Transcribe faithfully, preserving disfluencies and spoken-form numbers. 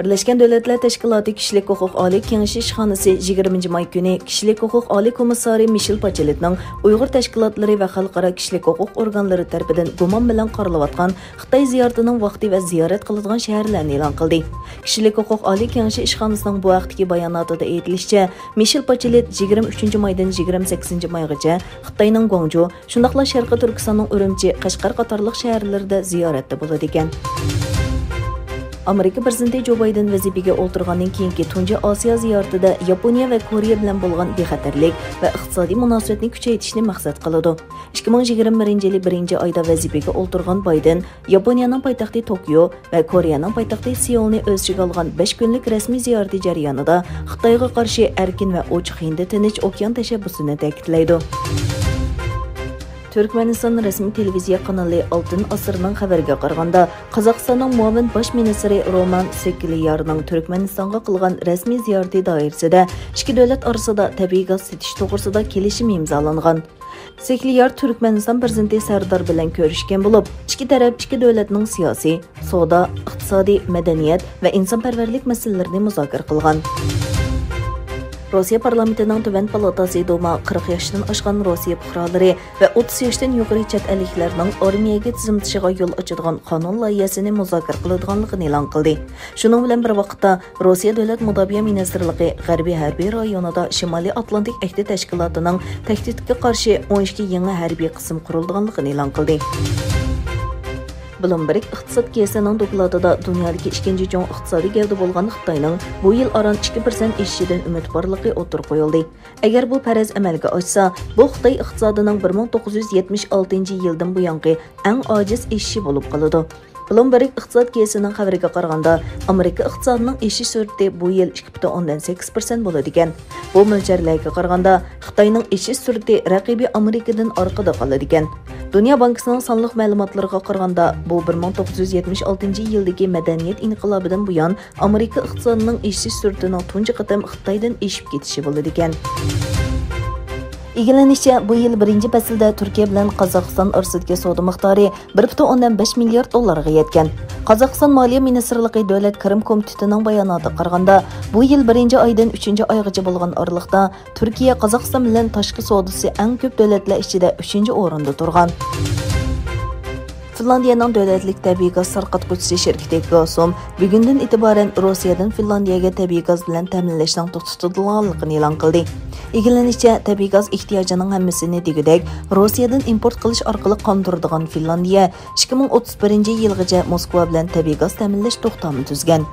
بىرلەشكەن دۆلەتلەر تەشكىلاتى كىشىلىك ھوقۇق ئالىي كېڭىشى ئىشخانىسى يىگىرمىنچى ماي كۈنى كىشىلىك ھوقۇق ئالىي كومىسسارى مىشېل باچېلېتنىڭ ئۇيغۇر تەشكىلاتلىرى ۋە خەلقئارا كىشىلىك ھوقۇق ئورگانلىرى تەرىپىدىن گۇمان بىلەن قارىلىۋاتقان خىتاي زىيارىتىنىڭ ۋاقتى ۋە زىيارەت قىلىدىغان شەھەرلەرنى ئېلان قىلدى. كىشىلىك ھوقۇق ئالىي كېڭىشى ئىشخانىسىنىڭ بۇ ھەقتىكى باياناتىدا ئېيتىلىشىچە، مىشېل باچېلېت يىگىرمە ئۈچىنچى مايدىن يىگىرمە سەككىزىنچى مايغىچە خىتاينىڭ گۇاڭجۇ، شۇنداقلا شەرقىي تۈركىستاننىڭ ئۈرۈمچى، قەشقەر قاتارلىق شەھەرلىرىدە زىيارەتتە بولىدىكەن. ئامېرىكا پىرېزىدېنتى جو بايدېن ۋەزىپىگە ئولتۇرغاندىن كېيىنكى تۇنجى ئاسىيا زىيارىتىدە ياپونىيە ۋە كورېيە بىلەن بولغان بىخەتەرلىك ۋە ئىقتىسادىي مۇناسىۋەتنى كۈچەيتىشنى مەقسەت قىلىدۇ. ئىككى مىڭ يىگىرمە بىرىنچى يىلى بىرىنچى ئايدا ۋەزىپىگە ئولتۇرغان بايدېن ياپونىيەنىڭ پايتەختى توكيو ۋە كورېيەنىڭ پايتەختى سېئۇلنى ئۆز ئىچىگە ئالغان بەش كۈنلۈك رەسمىي زىيارىتى جەريانىدا خىتايغا قارشى ئەركىن ۋە ئوچۇق ھىندى تىنچ ئوكيان تەشەببۇسىنى تەكىتلەيدۇ. تۈركمەنىستان رەسمىي تېلېۋىزىيە قانىلى ئالتىن ئاسىرنىڭ خەۋىرىگە قارىغاندا، قازاقىستاننىڭ مۇئاۋىن باش مىنىستىرى رومان سېكلىيارنىڭ تۈركمەنىستانغا قىلغان رەسمىي زىيارىتى دائىرىسىدە ئىككى دۆلەت ئارىسىدا تەبىئىي گاز سېتىش توغرىسىدا كېلىشىم ئىمزالانغان. سېكلىيار تۈركمەنىستان پىرېزىدېنتى سەردار بىلەن كۆرۈشكەن بولۇپ، ئىككى تەرەپ ئىككى دۆلەتنىڭ سىياسىي، سودا، ئىقتىسادىي، مەدەنىيەت ۋە ئىنسانپەرۋەرلىك مەسىلىلىرىنى مۇزاكىرە قىلغان. روسىيە پارلامېنتىنىڭ تۆۋەن پالاتاسى دوما قىرىق ياشتىن ئاشقان روسىيە پۇقرالىرى ۋە ئوتتۇز ياشتىن يۇقىرى چەت ئەللىكلەرنىڭ ئارمىيەگە تىزىملىتىشىغا يول ئاچىدىغان قانۇن لايىھەسىنى مۇزاكىرە قىلىدىغانلىقىنى ئېلان قىلدى. شۇنىڭ بىلەن بىر ۋاقىتتا، روسىيە دۆلەت مۇداپىئە مىنىستىرلىقى غەربىي ھەربىي رايونىدا شىمالىي ئاتلانتىك ئەھدى تەشكىلاتىنىڭ تەھدىتكە قارشى ئون ئىككى يېڭى ھەربىي قىسىم قۇرۇلىدىغانلىقىنى ئېلان قىلدى. بلومبېرگ ئىقتىساد گېزىتىنىڭ دوكلاتىدا دۇنيادىكى ئىككىنچى چوڭ ئىقتىسادىي گەۋدە بولغان خىتاينىڭ بۇ يىل ئاران ئىككى پىرسەنت ئېشىشىدىن ئۈمىد بارلىقى ئوتتۇرىغا قويۇلدى. ئەگەر بۇ پەرەز ئەمەلگە ئاشسا، بۇ خىتاي ئىقتىسادىنىڭ بىر مىڭ توققۇز يۈز يەتمىش ئالتىنچى يىلدىن بۇيانقى ئەڭ ئاجىز ئېشىشى بولۇپ قالىدۇ. بلومبېرگ ئىقتىساد گېزىتىنىڭ خەۋىرىگە قارىغاندا، ئامېرىكا ئىقتىسادىنىڭ ئېشىش سۈرئىتى بۇ يىل ئىككى پۈتۈن ئوندىن سەككىز پىرسەنت بولىدىكەن. بۇ مۆلچەرلەرگە قارىغاندا، خىتاينىڭ ئېشىش سۈرئىتى رەقىبى ئامېرىكىدىن ئارقىدا قالىدىكەن. دۇنيا بانكىسىنىڭ سانلىق مەلۇماتلىرىغا قارىغاندا، بۇ بىر مىڭ توققۇز يۈز يەتمىش ئالتىنچى يىلدىكى مەدەنىيەت ئىنقىلابىدىن بۇيان ئامېرىكا ئىقتىسادىنىڭ ئېشىش سۈرئىتىنىڭ تۇنجى قېتىم خىتايدىن ئېشىپ كېتىشى بولىدىكەن. ئىگىلىنىشىچە، بۇ يىل بىرىنچى پەسىلدە تۈركىيە بىلەن قازاقىستان ئارىسىدىكى سودا مىقدارى بىر پۈتۈن ئوندىن بەش مىليارد دوللارغا يەتكەن. قازاقىستان مالىيە مىنىستىرلىقى دۆلەت كىرىم كومىتېتىنىڭ باياناتىغا قارىغاندا، بۇ يىل بىرىنچى ئايدىن ئۈچىنچى ئايغىچە بولغان ئارىلىقتا تۈركىيە قازاقىستان بىلەن تاشقى سودىسى ئەڭ كۆپ دۆلەتلەر ئىچىدە ئۈچىنچى ئورۇندا تۇرغان. فىنلاندىيەنىڭ دۆلەتلىك تەبىئىي گاز تارقاتقۇچىسى شىركىتى گازسوم بۈگۈندىن ئېتىبارەن روسىيەدىن فىنلاندىيەگە تەبىئىي گاز بىلەن تەمىنلەشنىڭ توختىتىلىدىغانلىقىنى ئېلان قىلدى. ئىگىلىنىشىچە، تەبىئىي گاز ئېھتىياجىنىڭ ھەممىسىنى دېگۈدەك روسىيەدىن ئىمپورت قىلىش ئارقىلىق قاندۇرىدىغان فىنلاندىيە ئىككى مىڭ ئوتتۇز بىرىنچى يىلغىچە موسكۋا بىلەن تەبىئىي گاز تەمىنلەش توختامى تۈزگەن.